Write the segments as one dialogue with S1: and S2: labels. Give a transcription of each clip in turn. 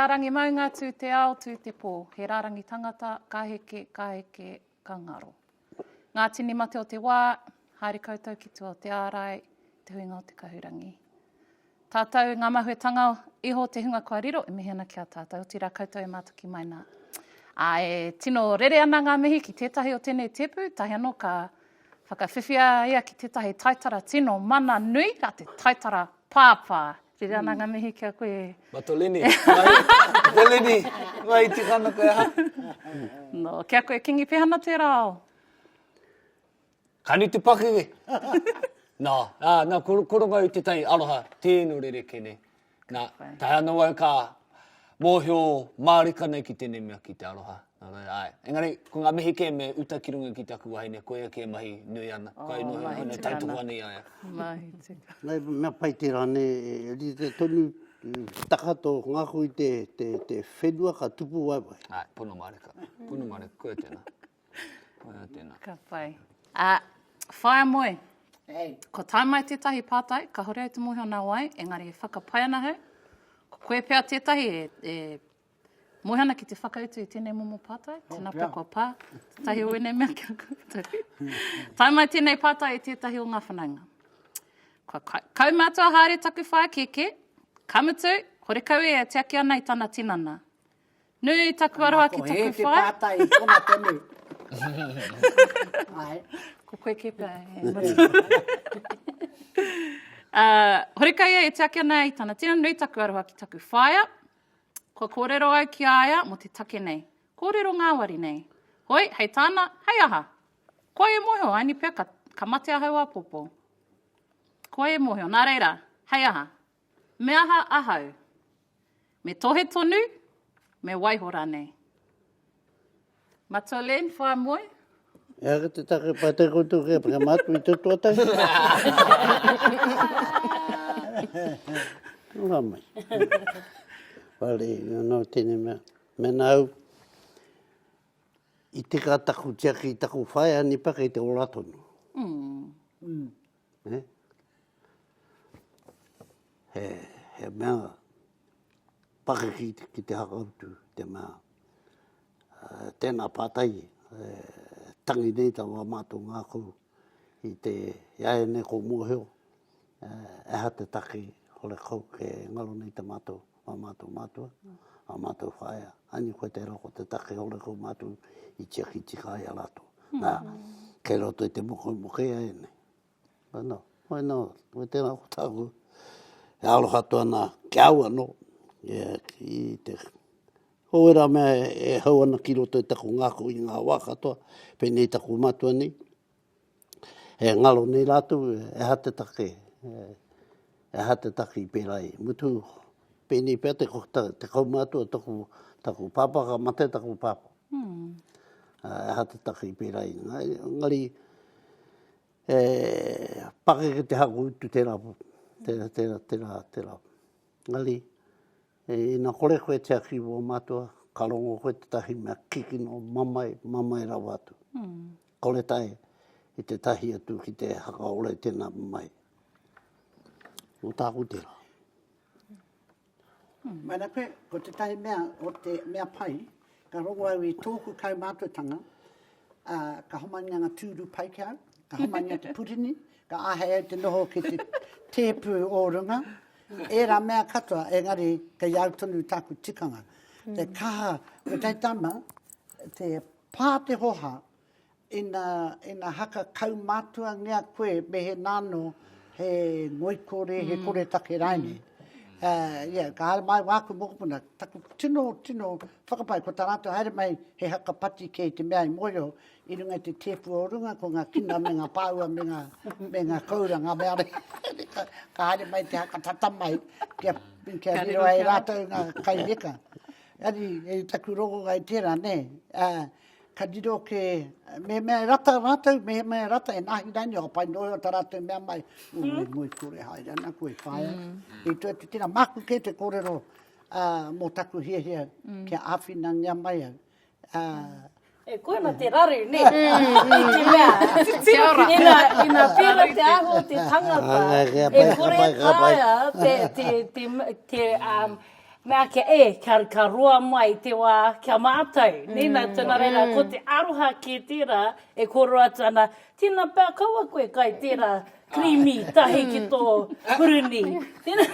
S1: rārangi maunga, tū te ao, tū te pō. He rārangi tangata, ka heke, ka heke, ka ngaro. Ngā tini mate o te wā, haere koutou ki tua o te ārai, te huinga o te kahurangi. Tātou, ngā mahuetanga iho te hunga kua riro, e mihi ana ki a tātou, otirā koutou e mātaki mai nā. Ā, e tino rere ana ngā mihi ki tētahi o tēnei tēpu, tahi anō ka whakawhiwhia ia ki tētahi taitara tino mana nui, rā te taitara pāpā. Rere ana ngā mihi ki a koe.
S2: Matolini, mai, Matolini, mai tikana koe aha.
S1: No, ki a koe, Kingi Pehana tērā ao.
S2: Ka nui te pakeke. Nā, ā, nā, ko, ko rongo au te tai aroha, tēno rerekē nei. Nā, tae anō au ka mōhio mārika nei ki tēnei mea ki te aroha. Nā reira, āe. Engari, ko ngā mihi kē me uta ki runga ki taku wahine, koia kē mahi nui ana. Oh, Kai noho, mahi tika tautoko ana i a ia.
S1: Mahi tika.
S3: Nā, mea pai tērā nei, e rite tonu taka tō ngākau i te, te, te whenua ka tupu waewae.
S2: Āe, pono mārika. Pono mārika, koia tēnā. Koia tēnā.
S1: Ka pai. A, whaea moe. Hey. Ko tae mai tētahi pātai, kahore au te mōhio nā wai, engari e whakapae ana hau. Ko koe pea tētahi e, e mōhio ana ki te whakautu i tēnei momo pātai, oh, tēnā pea kua pā, tētahi o ēnei mea ki a koutou. tae mai tēnei pātai i tētahi o ngā whanaunga. Kua kaumātua haere taku whaea kēkē, ka mutu, horekau ia e tiaki ana i tana tinana. Nui taku aroha ki taku whae.
S4: Ko he te pātai i kona tonu. Ai.
S1: Ko koe kē pea e matua. Uh, horekau ia e tiaki ana i tana tino nui taku aroha ki taku whaea. Kua kōrero au ki a ia mō te take nei. Kōrero ngāwari nei. Hoi, hei tāna, hei aha? Kua e mōhio, aini pea ka, ka mate ahau āpōpō. Kua e mōhio, nā reira, hei aha? Me aha ahau? Me tohe tonu, me waiho ranei. Matua Len, whaea moe.
S3: E ake te take pai te koutou ke whaka mātu i te tuatahi. Ora mai. Wale, no tēnei mea. Mena au, i tika taku tiaki i taku whaea ni paka i te ora tonu.
S1: Mm.
S3: Mm. Eh? He, he mea pakeke ki te hakautu, te mea, uh, tēnā pātai, eh, tangi nei tā wā mātou ngākau i te, i aia nei ko mōhio, eh, aha te take hore kau ke ngaro nei te mātou, wā mātou mātua, wā mātou whaea. Ani koe tērā ko te take hore kau mātou i tiaki tika ai a rātou. Nā, kei roto i te mokemoke ai nei. Hoi nō, hoi nō, koe tērā ko tāku. E aroha atu ana ki au anō, e, i te, ko wera mea e, e hau ana ki roto i taku ngākau i ngā wā katoa, pēnei taku matua nei, e ngaro nei rātou, e aha te take, e, e aha te take i pērā i. Mutu, pēnei pea te, te, te kaumātua taku, taku pāpā, ka mate taku pāpā.
S1: Mm.
S3: E aha te take i pērā i. Engari, E pakeke te hako utu tērā, tērā, tērā, tērā, tērā. Engari, ina kore koe tiaki i wō mātua, ka rongo koe tētahi mea kikino, mamae, mamae rawa atu.
S1: Mm.
S3: Kore tae i tētahi atu ki te hakaora i tēnā mamae. Ko tāku tērā.
S4: Mēnā koe, ko tētahi mea o te mea pai, ka rongo au i tōku kaumātuatanga, ā, ka homaingia ngā tūru pai ki a au, ka homaingia te purini, ka āhei au te noho ki te tēpu o runga, ērā mea katoa, engari kei au tonu tāku tikanga. Te kaha, ko te tama, te pā te hoha, Ina, ina haka kaumātuangia koe me he nāno he ngoikore, he koretake raine. Uh, yeah, ka haere mai wāku mokopuna, taku tino, tino whakapae, ko tā rātou haere mai he haka pati kē i te mea i mōhio i runga i te tēpu o runga, ko ngā kina me ngā pāua me ngā, me ngā koura, ngā mea re, ka, ka haere mai te haka tata mai, kia, kia riro ai rātou ngā kai reka. Ari, e taku rongonga i tērā, nē, uh, Ka riro ke, mehemea e rata rātou, mehemea e rata e nāhi raini, o pai noa iho tā rātou mea mai, o mm. me ngoi kore haere ana koe, whaia. Mm. I tua te tira, māku kē te kōrero uh, mō taku hiahia mm. kia āwhinangia mai au. Uh,
S5: E koe ana te raru, ne? Mm. I te mea, ina, ina pēra te aho o te tangata, e kore taea te, te, te, te, um, Mea ake, e, ka, ka roa mai te wā kia mātau. Mm. Nē, nā, tēnā reira, mm. ko te aroha kē tērā e kōrero atu ana, tēnā pea kaua koe kai tērā creamy tahi ki tō puruni. Tēnā,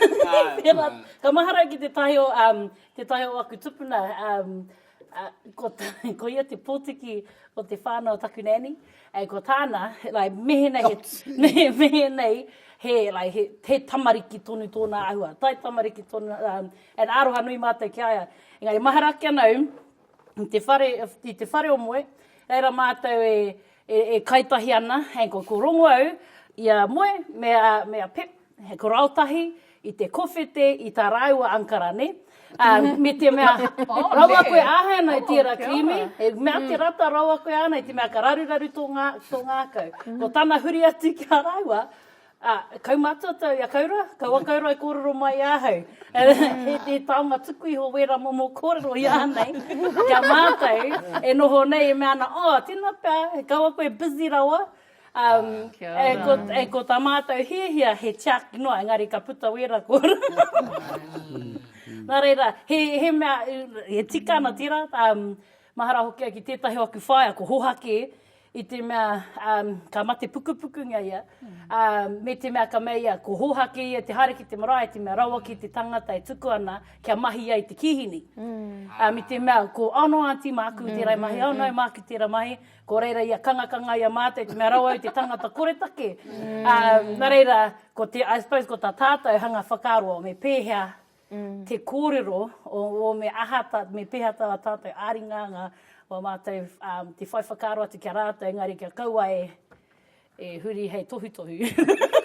S5: tēnā, ka mahara ki te tahi o, um, te tahi o aku tupuna, um, uh, ko, ko ia te pōtiki o te whānau o taku nanny, e, ko tāna, like, mehe nei, he, mehe, mehe nei, he, like, he, he tamariki tonu tōna āhua, tai tamariki tonu, um, and aroha nui mātou ki a ia. Engari, mahara ake ana au, i te whare, i te whare o Moe, reira mātou e, e, e kaitahi ana, and ko, ko rongo au i a Moe me a, me a Pep, he koraotahi, i te kowhete, i tā rāua ankara, ne? Um, me te mea, oh, rawa koe āhei ana i tērā krīmi, he mea te mm. rata rawa koe ana i te mea ka raruraru tō, ngā, tō ngākau. Mm. Ko tana huri atu ki a rāua, a, kaumātua tau i a Kaura, kaua Kaura e kōrero mai i ahau. he, he taonga tuku iho wērā momo kōrero i a nei, kia mātou e noho nei e mea ana, oh, tēnā pea, he kaua koe busy rawa, Um, ah, e, ko, e, ko tā mātou hiahia he tiaki noa, engari ka puta wera kōrero. Nā reira, he, he mea, he tika ana tērā, um, mahara hoki au ki tētahi o aku whaea, ko Hohake, i te mea um, ka mate pukupukunga ia, um, me te mea ka mea ia, ko Hohake ia te haere ki te marae, te mea rawa ki te tangata e tuku ana kia mahi ai te kīhini. Mm. Um, i te mea, ko ano auntie māku mm, tērā mahi, mm, oh no, māku tērā mahi, Ko reira ia kangakanga i a mātou, te mea rawa au te tangata koretake. Mm. Um, nā reira, ko te, I suppose ko tā tātou hanga whakaaro, me pēhea mm. te kōrero, o, o me aha tā, me pēhea tā tātou āringa, ngā, o mātou um, te whai whakaaro atu ki a rātou, engari kia kaua e, e huri hei
S1: tohutohu.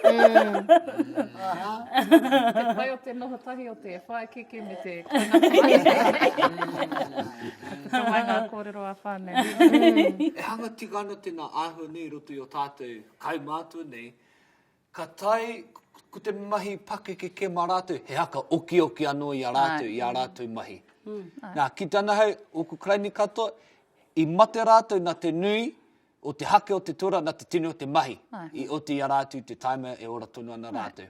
S1: Mm. Te pai o te noho tahi o te whaikeke me te kaingākau. Ka puta mai ngā kōrero a whānau.
S2: E hanga tika ana tēnā āhua nei i roto i o tātou kaumātua nei, ka tae ko te mahi pakeke kē mā rātou, he haka okioki anō i a rātou, i ā rātou mahi. Nā, ki tana hau, ōku karaini katoa, i mate rātou nā te nui o te hake o te tora na te tini o te mahi i oti i a rātou te taima e ora tonu ana rātou.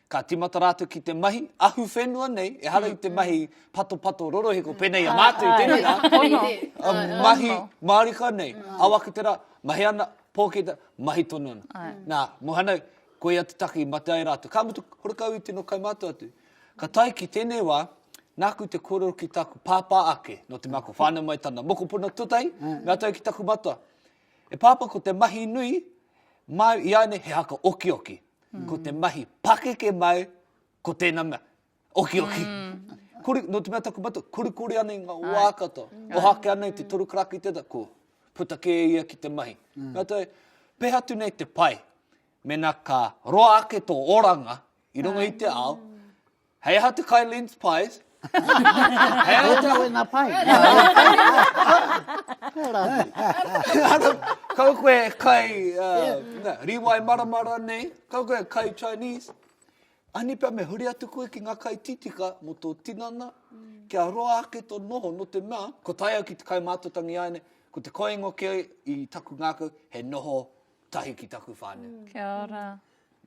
S2: Ka timata rātou ki te mahi ahu whenua nei, ehara i te mahi patopato rorohiko pēnei i a mātou i tēnei rā. Mahi mārika nei, ao ake te rā, mahi ana, pō ki te, mahi tonu ana. Nā, Mohanau, koia te take i mate ai rātou. Ka mutu, horekau i tino kaumātua atu. Ka tae ki tēnei wā, nāku te kōrero ki tāku pāpā ake, nō te mea kua whānau mai tana mokopuna tuatahi, me atu au ki taku matua, E pāpā, ko te mahi nui māu i āianei he haka okioki. Ko te mahi pakeke māu, ko tēnā mea, okioki. Kore, nō te mea taku matua, korikori ana i ngā wā katoa. Oha ake ana i te toru karaka i te ata, ko puta kē ia ki te mahi. Me atu au, pēhea atu nei te pai, mēnā ka roa ake tō oranga i runga i te ao, hei aha te kai Lens pies, hei aha te...
S3: Koe ngā pai.
S2: Kau koe e kai uh, na, riwai maramara nei, kau koe e kai Chinese, ani pea me huri atu koe ki ngā kai titika mō tō tinana, kia roa ake tō noho, nō te mea, ko tae au ki te kaumātuatangi āianei, ko te koingo kē i taku ngākau, he noho tahi ki taku whānau.
S1: Kia ora.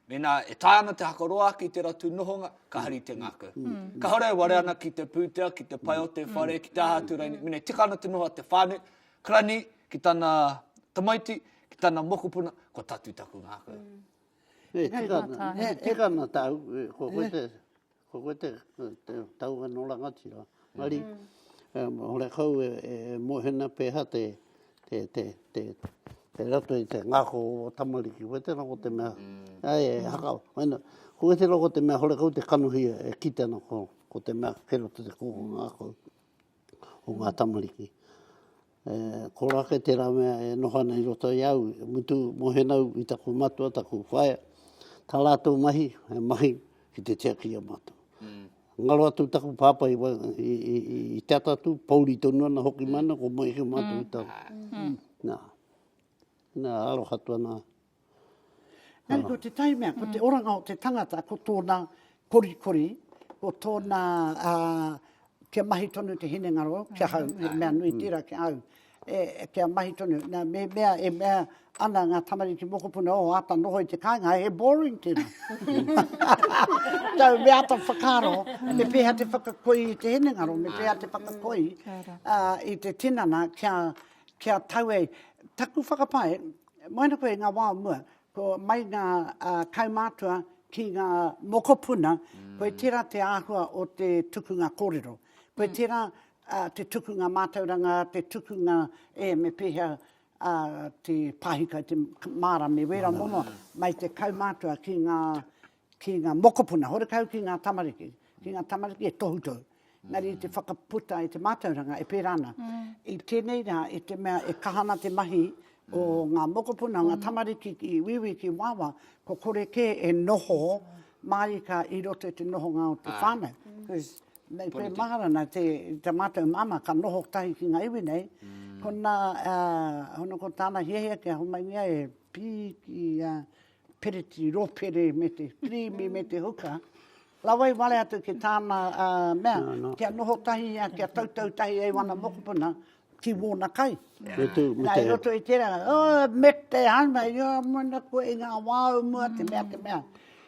S2: Mēnā e taea ana te hakaroa ake i tērā tū nohonga, ka hari te ngākau. Mm. Kāore e ware ana ki te pūtea, ki te pai o te whare, ki te aha atu raini. Mēnā e tika ana te noho a te whānau, karani ki tana tamaiti, ki tana mokopuna, kua tatū taku ngākau.
S3: Mm. E tika ana, e tika ana tāu, ko koe te, Ko koe te, te taunga no rangatira. Engari, mm. horekau e, e mohena peha te, te, te, te, te rato i te ngako o tamariki. Koe tēnā ko te mea, mm. ai, e haka, waina, koe tēnā ko te mea horekau te kanohi e kite ana ko, ko te mea kei roto te kō ngākau o ngā tamariki. E, kora ake tērā mea e noho ana i roto i au, mutu mohena au i taku matua, taku whaea, tā rātou mahi, he mahi ki te tiaki i a mātou. Mm. Ngaro atu taku pāpā i, i, i, i te ata atu, pouri tonu ana hoki mai ana, ko moe ki mātou mm. i tau. Mm. Nā, nā, aroha atu ana.
S4: Engari ko te tahi mea, ko te oranga o te tangata, ko tōna korikori, ko tōna, uh, kia mahi tonu te hinengaro, ki ahau, he mea nui tērā ki ahau. E, kia mahi tonu. Nā, me mea, e mea ana ngā tamariki mokopuna, oh, āta noho i te kāinga, he boring tēnā. Tau, me āta whakaaro, me pēhea te whakakoi i te hinengaro, me pēhea te whakakoi uh, i te tinana kia, kia tau ai. Taku whakapae, moena koe i ngā wā o mua, ko mai ngā uh, kaumātua ki ngā mokopuna, mm. koe tērā te āhua o te tukunga kōrero. Koe mm. tērā uh, te tukunga mātauranga, te tukunga, e, me pēhea uh, te pāhika, te māra, me wera momo, mai te kaumātua ki ngā, ki ngā mokopuna, horekau ki ngā tamariki, ki ngā tamariki e tohutohu. Engari te whakaputa i te mātauranga e pērā ana. Mm. I tēnei rā, i te mea e kaha ana te mahi o mm. ngā mokopuna, ngā mm. tamariki ki wiwi, ki wawa, ko kore kē e noho mārika i roto i te nohonga o te whānau. Mm. Nei koe mahara na te, te mātou māmā ka noho tahi ki ngā iwi nei, mm. ko nā, uh, hono ko tāna hiahia kia homaingia e pī ki uh, pereti, rōpere me te krīmi me te huka, rawa i wale atu ki tāna uh, mea, no, no. kia noho tahi, kia tautau tahi ei wana mokopuna, ki wōna kai.
S3: Me te, me
S4: te. Nā, i roto i tērā, oh, me te hana, i a mana koe i ngā wā o mua, te mea, te mea.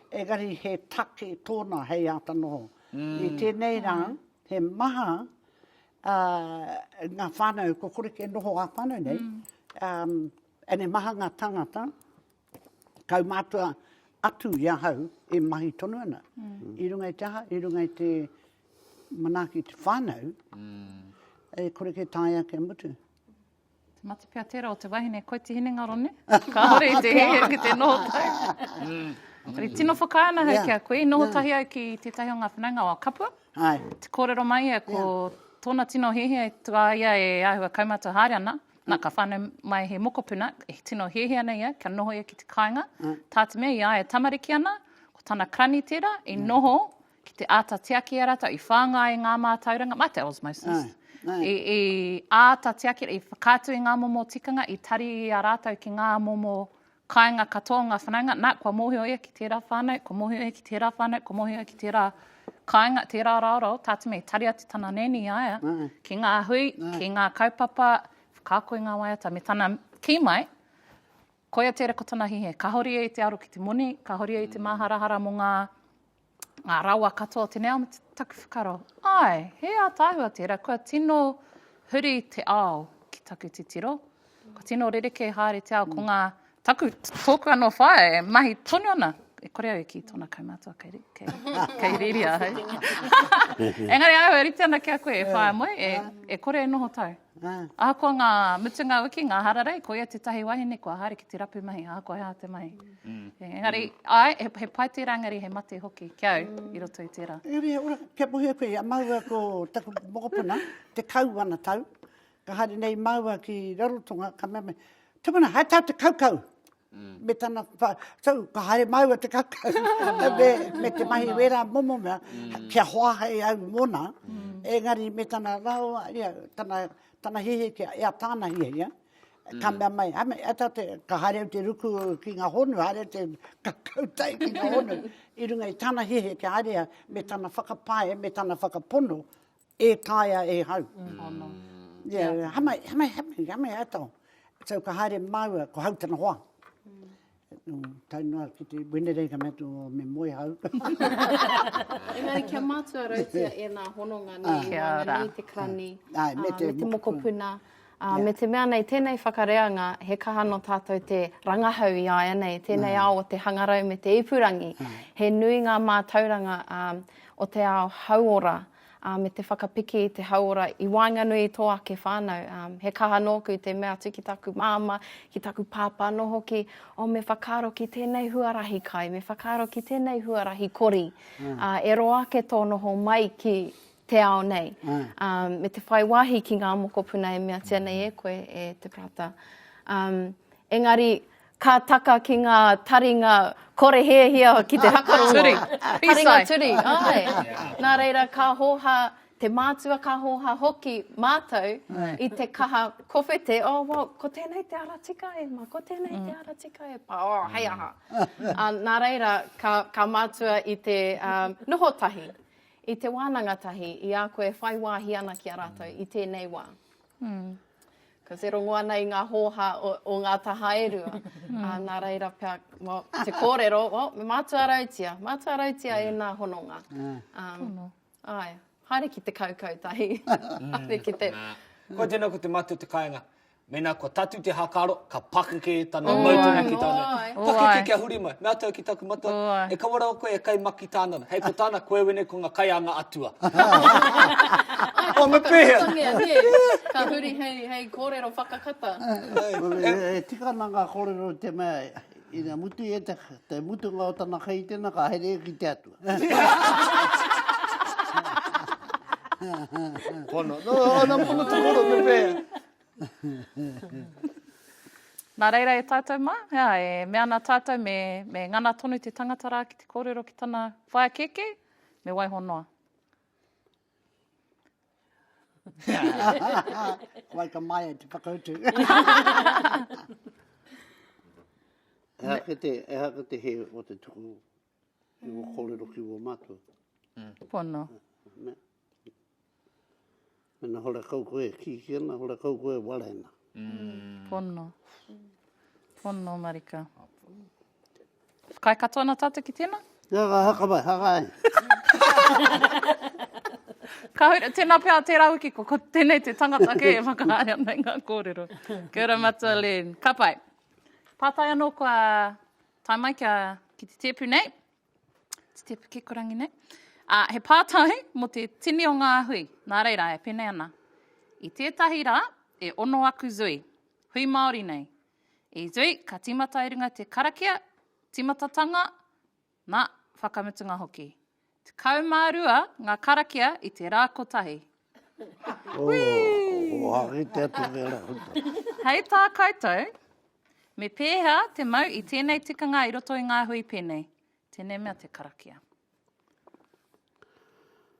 S4: Engari he take tōna hei āta noho. Mm. I tēnei rā, he maha uh, ngā whānau, ko kore ke noho ā whānau nei, mm. um, and he maha ngā tangata, kaumātua atu i ahau e mahi tonu ana. Mm. I runga i te aha, i runga i te manaaki te whānau, mm. e kore ke taea kia mutu.
S1: Te mate pea tērā o te wahine, koe te hinengaro ne? Kāore i te hiahia ki te noho tahi. Mm. Engari tino whakaae ana hau ki a koe, i noho tahi au ki tētahi o ngā whanaunga o Kapua.
S4: Ai.
S1: Te kōrero mai ia ko tōna tino hiahia i a ia e āhua kaumātua haere ana, nā ka whānau mai he mokopuna, e tino hiahia ana ia kia noho ia ki te kāinga. Tā te mea i a ia e tamariki ana, ko tana karani tērā i noho ki te āta tiaki i a rātou, i whāngai i ngā mātauranga, mā te osmosis, i, i āta tiaki, i whakaatu i ngā momo tikanga, i tari i a rātou ki ngā momo kāinga katoa o ngā whanaunga, nā, kua mōhio ia ki tērā whānau, kua mōhio ia ki tērā whānau, kua mōhio ia ki tērā kāinga, tērā raorao, tā te mea i tari atu tana nēni i a ia, ki ngā hui, ki ngā kaupapa, whakaako i ngā waiata, me tana kī mai, koia tērā ko tana hiahia, kāore ia i te aro ki te moni, kāore ia i te māharahara mō ngā ngā rawa katoa o tēnei ao me taku whakaaro, āe, he ātaahua tērā, kua tino huri te ao ki taku titiro, kua tino rerekē haere te ao, ko ngā, taku, tōku anō whaea e mahi tonu ana, e kore au e kī tōna kaumātua kei, kei, kei riri ahau. Engari au e rite ana ki a koe e whaea moe, e, e kore e noho tau. Ahakoa ngā mutunga wiki, ngā hararei, ko ia tētahi wahine kua haere ki te rapu mahi, ahakoa he aha te mahi. Mm. Engari, āe, he, he pai tērā, engari he mate hoki ki au mm. i roto i tērā.
S4: Engari, ora, kia mohio koe, a māua ko taku mokopuna, te ana tau, ka haere nei māua ki Rarotonga, ka mea mai, Tumana, hae tāu te kaukau. Mm. Me tana, so, ka haere māua te kaukau, me, me te mahi wērā momo mea, mm. kia hoa hei au mōna, mm. engari me tana rawa, ia, tana, tana hihi kia ea tāna hiahia, mm. ka mea mai, ame, e te, ka haere au te ruku ki ngā honu, haere te kakautai ki ngā honu, i runga i tana hiahia kia haere ia, me tana whakapae, me tana whakapono, e taea e hau. Mm.
S1: Oh, no.
S4: Yeah, yeah. Hamai, hamai, hamai, hamai ato. So ka haere māua, ko hau tana hoa. Mm. Tau noa ki te Wenerei ka mea oh, me moe hau.
S6: Engari kia mātua rautia ēnā hononga nei, ah.
S1: Kia ora.
S6: Nui te karani,
S4: ah, me te,
S6: me te mokopuna. Uh, me te mea nei, tēnei whakareanga, he kaha no tātou te rangahau i a ia nei, tēnei mm. ao o te hangarau me te ipurangi. Mm. He nui ngā mātauranga um, o te ao hauora, ā, me te whakapiki i te hauora i waenganui i tō ake whānau. Ā, he kaha nōku te mea atu ki taku māmā, ki taku pāpā anō hoki, oh, me whakaaro ki tēnei huarahi kai, me whakaaro ki tēnei huarahi kori, ā, e roa ake tō noho mai ki te ao nei, ā, me te whai wāhi ki ngā mokopuna e meatia nei e koe, e Te Parata. Ā, engari, Ka taka ki ngā taringa kore hiahia ki te hakarongo.
S1: Turi.
S6: Taringa turi, āe. Nā reira, ka hōhā te mātua, ka hōhā hoki mātou i te kaha kowhete, oh, well, ko tēnei te ara tika e ma, ko tēnei te ara tika e pa, oh, hei aha. Uh, nā reira, ka, ka mātua i te um, noho tahi, i te wānanga tahi, i a koe e whai wāhi ana ki a rātou i tēnei wā.
S1: Mm.
S6: Cause e rongo ana i ngā hōhā o, o ngā taha e rua. Mm. Nā reira pea, well, te kōrero, well, me mātua rautia, mātua rautia mm. ēnā hononga. Mm. Um, ai, haere ki te kaukau tahi. Mm. haere ki te...
S2: Ko tēnā ko te mate o te kāinga. Mēnā kua tatu te hākaro, ka pakeke tana mau tonu ki tāna. Pakeke kia huri mai. Mea tau ki taku matua, e kaua rawa koe e kai maki tāna. Hei ko tāna, koe wene ko nga kai a nga atua.
S6: Oh, me pēhea? Ka huri hei, hei kōrero whakakata.
S3: E tika ana ngā kōrero i te mea, ina mutu ia te, te mutunga o tana kai tēnā, ka haere ki te atua.
S2: Pono. No, no, pono te koro, me pēhea?
S1: Nā reira e tātou mā, ea, e mea ana tātou me, me ngana tonu te tangata rā ki te kōrero ki tana whaea kēkē, me waiho noa.
S4: Wai ka maia te whakautu.
S3: Ehara ke te, ehara ke te he o te tuku i wō kōrero ki wō mātua.
S1: Pono.
S3: Me, mena hore kau koe e kiki ana, hore kau koe e ware ana.
S1: Pono. Pono, marika. Whakaae katoa ana tātou ki tēnā?
S3: Ia, ka haka mai, haka ai.
S1: Ka huri, tēnā pea tērā wiki, ko, ko tēnei te tangata kē e whakahaere ana i ngā kōrero. Kia ora Matua Len. Ka pai. Pātai anō kua tae mai kia, ki te tēpu nei, te tēpu kikorangi nei. Ā, he pātai mō te tini o ngā hui. Nā reira, e pēnei ana. I tētahi rā, e ono aku zui, hui Māori nei. I zui, ka tīmata i runga te karakia, tīmatatanga, nā, whakamutunga hoki. 12 ngā karakia i te rā kotahi.
S3: Oh, oh, ake te atu me ra koutou.
S1: Hei tā koutou, me pēhea te mau i tēnei tikanga i roto i ngā hui pēnei? Tēnei mea te karakia.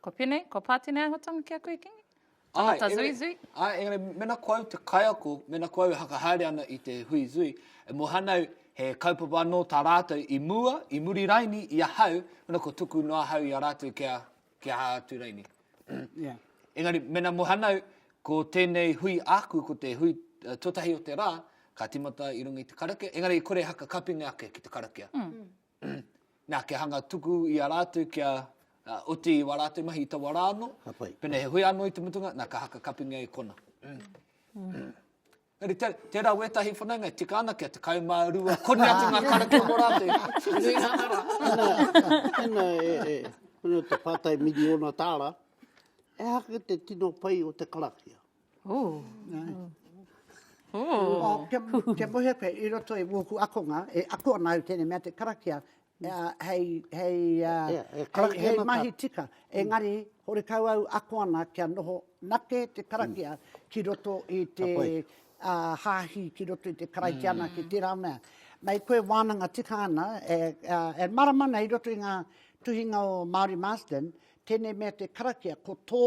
S1: Ko Pene, ko Pātene āhuatanga ki a koe, Kingi? Tangata zuizui.
S2: Āe, engari mena ko au te kaiako, mena ko au e whakahaere ana i te hui zui, e mōhio ana au he kaupapa anō tā rātou i mua, i muri raini i ahau, mena ko tuku noa ahau i a rātou kia, kia aha atu raini.
S4: Yeah.
S2: Engari, mena mōhio ana au, ko tēnei hui āku, ko te hui uh, tuatahi o te rā, ka timata i runga i te karakia, engari i kore haka kapinga ake ki te karakia. Mm. Nā, kia hanga tuku i a rātou kia uh, oti i wā rātou mahi i taua rā anō.
S3: Ka pai.
S2: Pene he hui anō i te mutunga, nā, ka haka kapinga i kona. Mm. Mm. Engari, te, tērā wētahi whanaunga, e tika ana kia 12, koni atu ngā karakia mō rātou.
S6: Nui ngā rā.
S3: Tēnā, tēnā, e, e, tēnā te pātai miriona tāra, e hake te tino pai o te karakia?
S1: Ooh.
S4: Ooh. Kia, kia mohio koe, i roto i wōku akonga, e ako ana au tēnei mea te karakia, uh, hei, hei, uh,
S3: Yeah, e
S4: hei,
S3: karakia
S4: hei
S3: ana
S4: mahi tika. Engari, horekau au ako ana kia noho nake te karakia ki roto i te
S3: Ka pai.
S4: uh, hāhi, ki roto i te karaitiana, ki tērā mea. Mei koe wānanga tika ana, e, uh, e marama ana i roto i ngā tuhinga o Māori Marsden, Tēnei mea te karakia, ko tō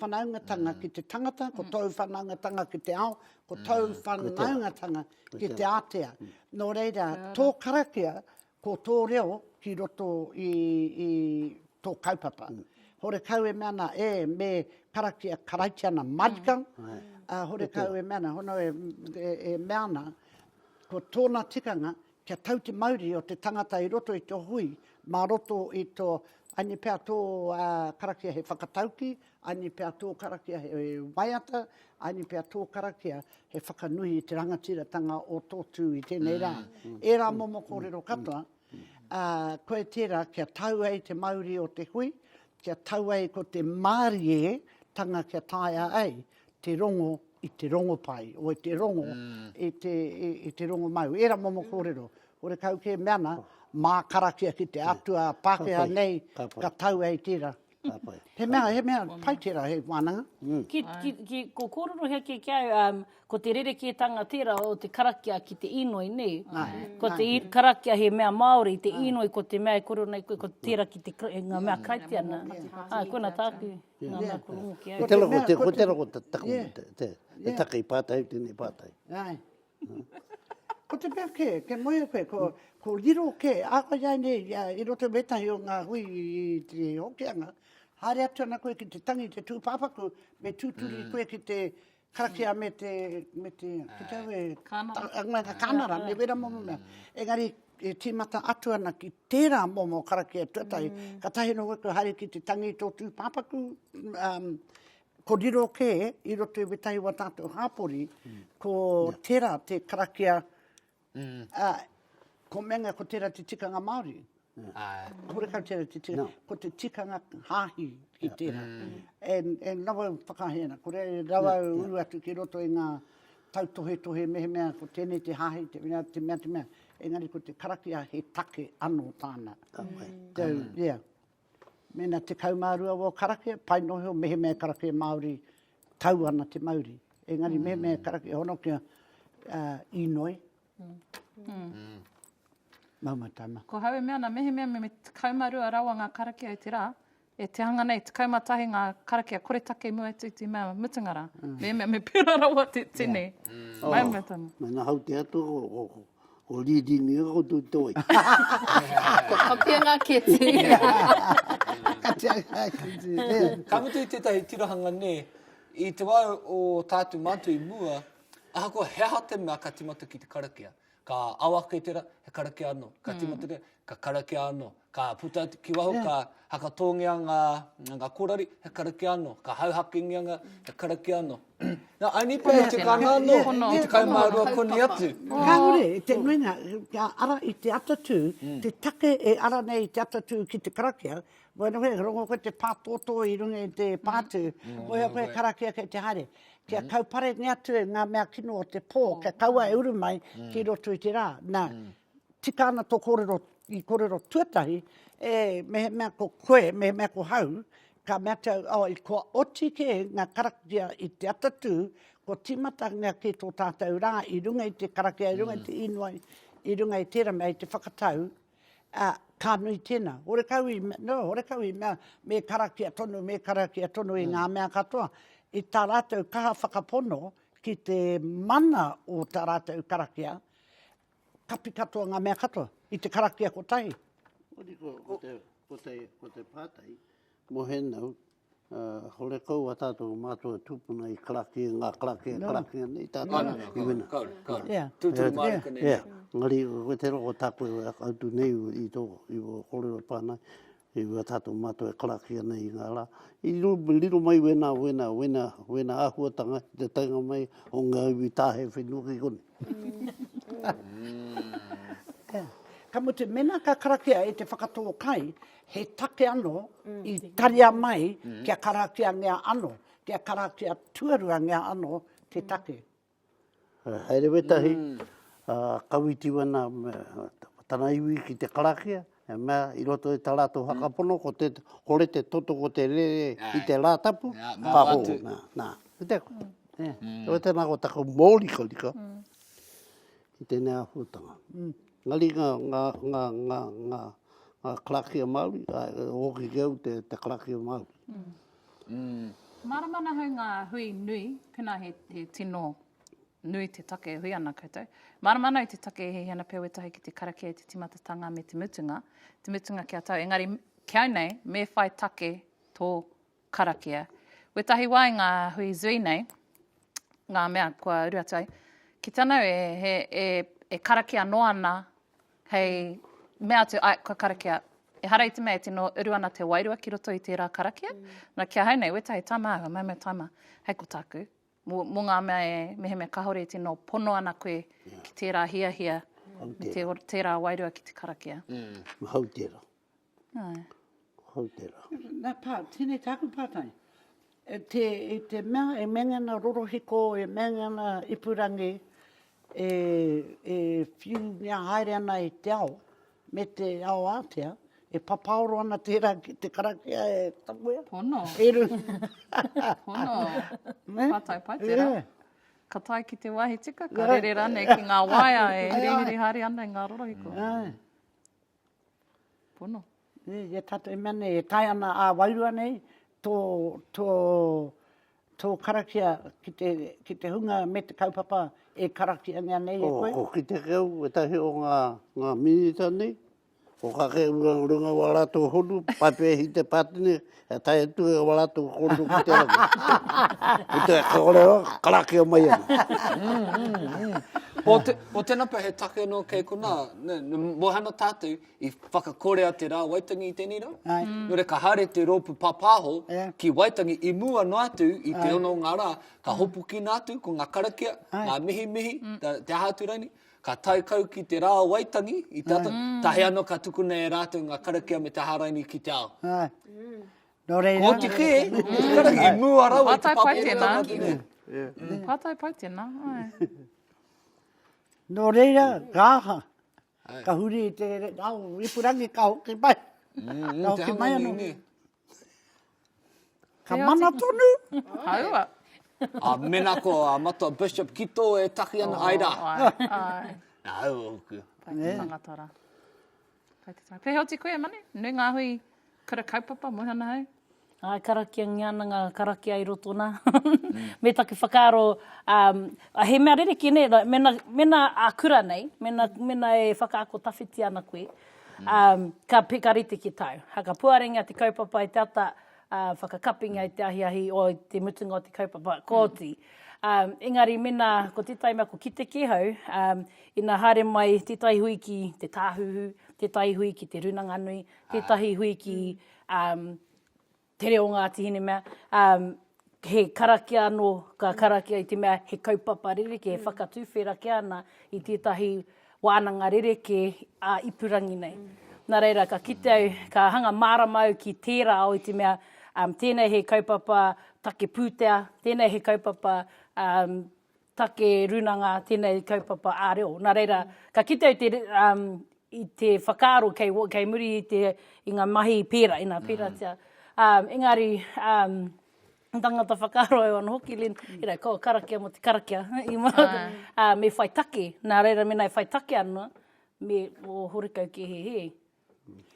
S4: whanaungatanga ki te tangata, ko tōu whanaungatanga ki te ao, ko tōu whanaungatanga ki te ātea. Nō reira, tō karakia, ko tō reo ki roto i, i tō kaupapa. Horekau e mea ana, e, me karakia karaitiana marika, ā, horekau e mea ana, hono e, e, e mea ana, ko tōna tikanga, Kia tau te mauri o te tangata i roto i te hui, mā roto i tō, aini pea tō karakia he whakatauki, aini pea tō karakia he waiata, aini pea tō karakia he whakanui i te rangatiratanga o tō tū i tēnei rā. Ērā momo kōrero katoa, ā, koe tērā kia tau ai te mauri o te hui, kia tau ai ko te mārietanga kia taea ai te rongo i te rongopai, o i te rongo, mm. i te, i, i te rongomau. Era momo mm. kōrero. Ore kau kē mea ana, mā karakia ki te atua Pākehā nei, ka tau ai tērā. He mea, he mea, pai tērā he wānanga.
S5: Mm. Ki, ki, ki, ko kōrero hea ki au, um, ko te rerekētanga tērā o te karakia ki te inoi, nē? Ko te i, karakia he mea Māori, te inoi ko te mea e kōrero nei koe, ko tērā ki te, ngā mea Karaitiana. Ai, koina tāku. Ngā mea kua rongo ki au.
S3: Ko tera ko te, ko tera ko te taku, te, te, te take i pātai au tēnei pātai.
S4: Ai. Ko te mea kē, kia moe koe, ko, ko riro kē, a koe ai nei, i roto i wētahi o ngā hui i te Hokianga, haere atu ana koe ki te tangi te tūpāpaku, me tūturi koe ki te. Karakia me te, me te, ki te au e... Kānara. Ngā kānara, me wera momo mea. Engari, e tīmata atu ana ki tērā momo karakia tuatahi, mm. katahi noho koe haere ki te tangi tō tūpāpaku, um, ko riro kē i roto i wetahi wa tātou hāpori, mm. ko yeah. tērā te karakia, mm. uh, ko menga ko tērā te tikanga Māori. Yeah. Horekau tērā te tikanga, no. ko te tikanga hāhi ki yeah. tērā. Mm. And, and rawa whakahēna, kore rawa yeah. uru atu ki roto i ngā tautohetohe mehemea ko tēnei te hāhi, te mea, te mea, te mea. Engari ko te karakia he take anō tāna. Ka pai. Mm. So, yeah. Mēnā 12 wō karakia, pai noa iho mehemea karakia Māori tau ana te mauri. Engari mm. mehemea karakia hono kia uh, inoi. Mm.
S1: Mm.
S4: Mauma tana.
S1: Ko hau e mea ana, mehemea me 12 rawa ngā karakia i te rā, E te hanga nei, 11 ngā karakia koretake i mua atu i te mea mutunga rā. Mm. Mehemea me pērā rawa te tini.
S3: Mm. Oh, me ngā hau te atu, ko, ko, ko rīringi ko tū toi.
S6: Ko kapia ngā keti.
S4: Katia ngā keti.
S2: Ka mutu i tētahi tirohanga nē, i te wā o tātou mātou i mua, ahakoa he aha te mea ka timata ki te karakia. Ka ao ake te ra, he karakia anō. Ka tīmata te, ka karakia anō. Ka puta ki waho, ka hakatōngia ngā, ngā korari, he karakia anō. Ka hauhakengia ngā, he karakia anō. Nā, aini pea e tika ana anō, i 12 koni atu.
S4: Kāore, te nuinga, kia ara i te atatū, te take e ara nei i te atatū ki te karakia, Bueno, he rongo koe te pātōtō i runga i te pātū, moe koe karakia kei te haere. Kia mm. kauparengia atu e ngā mea kino o te pō, kia kaua e uru mai mm. ki roto i te rā. Nā, mm. tika ana tō kōrero, i kōrero tuatahi, e, mehemea ko koe, mehemea ko hau, ka mea te au, oh, i kua oti kē ngā karakia i te atatū, kua tīmatangia kē tō tātou rā i runga i te karakia, i runga i te inoi, i runga i tērā mea, i te whakatau, Ā, ka nui tēnā. Horekau i, no, horekau i mea, me karakia tonu, me karakia tonu i ngā mea katoa. I tā rātou kaha whakapono ki te mana o tā rātou karakia, kapi katoa ngā mea katoa, i te karakia kotahi.
S3: Ori, ko, ko, te, ko, te, ko te pātai, mō henau, Horekau a tātou mātua tūpuna i karakia, ngā karakia, no. karakia nei tātou no, no, i wena.
S2: Kaore, kaore. Yeah. Tūturu yeah. mārika nei.
S3: Yeah. Ngari, koe te roko tāku e autu nei i tō, i wō kōrero pānai, i wā tātou mātua e karakia nei i ngā rā. I riro mai wena, wena, wena, wena āhuatanga i te taenga mai o ngā iwi tāhe whenua ki konei.
S4: Mm. Ka mutu, mena ka karakia e te whakatō kai, he take ano i taria mai kia karakiangia ano, kia karakia tuaruangia ano te take.
S3: Haere wetahi, a Kawitiwana tana iwi ki te karakia, he mea i roto i ta ratou whakapono ko te kore te toto ko te rere i te ra tapu, ka ho, na, na, kite koe. Koe tena ko taku morikarika ki tenei ahuatanga. Engari ngā, ngā, ngā, ngā, ngā, ngā karakia Māori, āe, hoki ki au te, te karakia Māori.
S1: Mm. Mārama ana hau ngā hui nui, pēnā he, he tino nui te take e hui ana koutou. Mārama ana au te take e hiahia ana pea wētahi ki te karakia i te timatatanga me te mutunga, te mutunga kia tau. Engari, ki au nei, me whai take tō karakia. Wētahi wā i ngā hui zui nei, ngā mea kua uru atu ai, ki tana e, he, e, e karakia noa ana hei mea atu, ai, kua karakia. Ehara i te mea e tino uru ana te wairua ki roto i tērā karakia. Mm. Na, ki ahau nei, wētahi taima, āhua maumau taima, hei ko tāku. Mō, mō ngā mea e, mehemea kāore e tino pono ana koe yeah. ki tērā hiahia, me te, tērā wairua ki te karakia.
S3: Mm. Hau tērā.
S1: Āe.
S3: Hou tērā.
S4: Nā, pā, tēnei tāku pātai. E te, i te mea e meinga ana rorohiko, e meinga ana ipurangi, e, e whiungia haere ana i te ao, me te ao ātea, e papaoro ana tērā ki te karakia e tapuia.
S1: Pono.
S4: E runga.
S1: Pono. Pātai pai tērā. Yeah. Ka tae ki te wāhi tika, ka rere rānei ki ngā waea e hurihuri haere ana i ngā rorohiko.
S4: Āe.
S1: Pono.
S4: Nē, i a tātou e mea nei, e tae ana ā-wairua nei tō, tō, tō karakia ki te, ki te hunga me te kaupapa e karakiangia nei e koe.
S3: Ko, ko kite ki au ētahi o ngā, ngā minita nei, Ko kake runga wa ratou honu, papehi te patene, e tae atu e wa ratou kōrero ki te rangi. Ko te kōrero, karakia mai ana.
S2: O, te, o tēnā pea he take anō kei konā, ne, ne, moe ana tātou i whakakorea te rā Waitangi i tēnei rā.
S4: Ai.
S2: Mm. Nō reira, ka haere te rōpū pāpāho
S4: Yeah.
S2: ki Waitangi i mua noa atu i te ono o ngā rā, ka hopukina atu ko ngā karakia,
S4: Ai.
S2: ngā mihimihi, mm. te aha atu raini. Ka tae kau ki te rā o Waitangi, i te ata, tahi anō ka tukuna e rātou ngā karakia me te hāraini ki te ao.
S4: Āe. Nō reira.
S2: Ko oti kē, te karakia i mua rawa i te
S1: Pātai pai tēnā.
S2: pāpātanga.
S1: Pātai pai tēnā, āe.
S4: Nō reira, ka aha? Ka huri i te ao ipurangi, ka hoki mai. Ka hoki mai anō. Ka mana tonu.
S1: Haua.
S2: A mena ko a Matua Bishop Kito e taki ana, ai rā.
S1: Ai, ai.
S2: Nā, au oku.
S1: Pai te tangata rā. Pai te tangata. Pēhea oti koe, e Manu? Nui ngā hui kura kaupapa, moe ana hau?
S5: Ai, karakiangia ana ngā karakia i roto nā. Me taku whakaaro, um, he mea rerekē nei, like, mena, mena a kura nei, mena, mena e whakaako tawhiti ana koe, um, ka, ka rite ki tau. Ha, ka puarengia te kaupapa i te ata, uh, whakakapingia i te ahiahi o te mutunga o te kaupapa, kua oti. Um, engari mena, ko tētahi mea ko kite kē hau, um, ina haere mai tētahi hui ki te Tāhuhu, tētahi hui ki te Rūnanga Nui, tētahi hui ki um, Te reo o Ngāti Hinemea, um, he karakia anō, ka karakia i te mea he kaupapa rerekē, e whakatuwhera kē ana i tētahi wānanga rerekē ā-ipurangi nei. Nā reira, ka kite au, ka hanga mārama au ki tērā ao i te mea, um, tēnei he kaupapa take pūtea, tēnei he kaupapa um, take runanga tēnei kaupapa ā-reo. Nā reira, ka kite au te, um, i te whakaaro kei, kei muri i, te, i ngā mahi pērā, ina pēratia. Mm. Um, engari, um, tangata whakaaro au anō hoki, Len, you know, ko karakia mo te karakia, i mo, uh, me whai take, nā reira mena e whai take ana, me o horekau ke he he.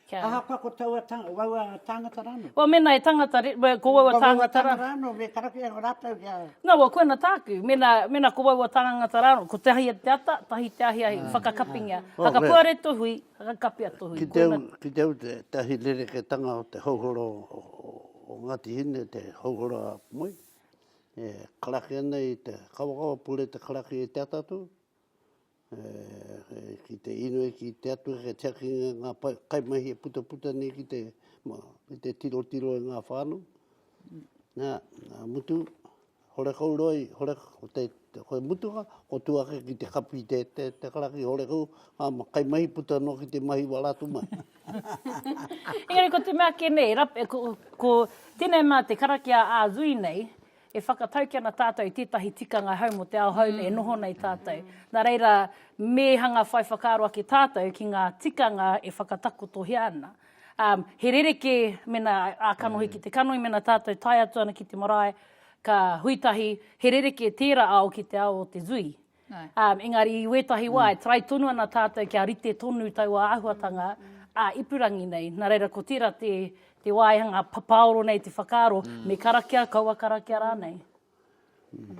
S4: Kia... Ahakoa ko taua ta, waua tāngata rānō?
S5: Well, mena e tangata, well, ko waua tāngata
S4: rā. rānō, me karakia ko rātou kia...
S5: No, well, koina tāku. Mena, mena ko waua tāngata rānō, ko tahi te ata, tahi te ahiahi, mm. whakakapingia. Mm. Whakapuare tō hui, whakakapia tō hui.
S3: Ki te au, ki te au te tahi rereketanga o te hauhoro o, o, o Ngāti Hine, te hauhoro a Moi, e karakia nei te kawakawa pure te karakia i te atatu, ki te inoi ki te Atua kia tiakinga ngā kaimahi e putaputa nei ki te, ki te tirotiro i ngā whānau. Nā, nā mutu, horekau roi, hore, ko te, ko te mutunga, ko tu ake ki te kapi te, te, te karaki horekau, ngā kaimahi puta noa ki te mahi wā rātou mahi.
S5: Engari ko te mea kē nei, rap, ko, ko tēnei mea te karakia ā-zui nei, E whakatauki ana tātou i tētahi tikanga hou mō te ao hou nei e noho nei tātou. Nā reira, me hanga whai whakaaro ake tātou ki ngā tikanga e whakatakotohia ana. Um, he rerekē mena ā-kanohi ki te kanohi, mena tātou tae atu ana ki te marae, ka hui tahi, he rerekē tērā ao ki te ao o te zui. Um, engari i wētahi wā, e try tonu ana tātou kia rite tonu taua āhuatanga ā-ipurangi nei. Nā reira, ko tērā te, te waehanga papaoro nei te whakaaro, mm. me karakia, kaua karakia rānei.
S6: Mm.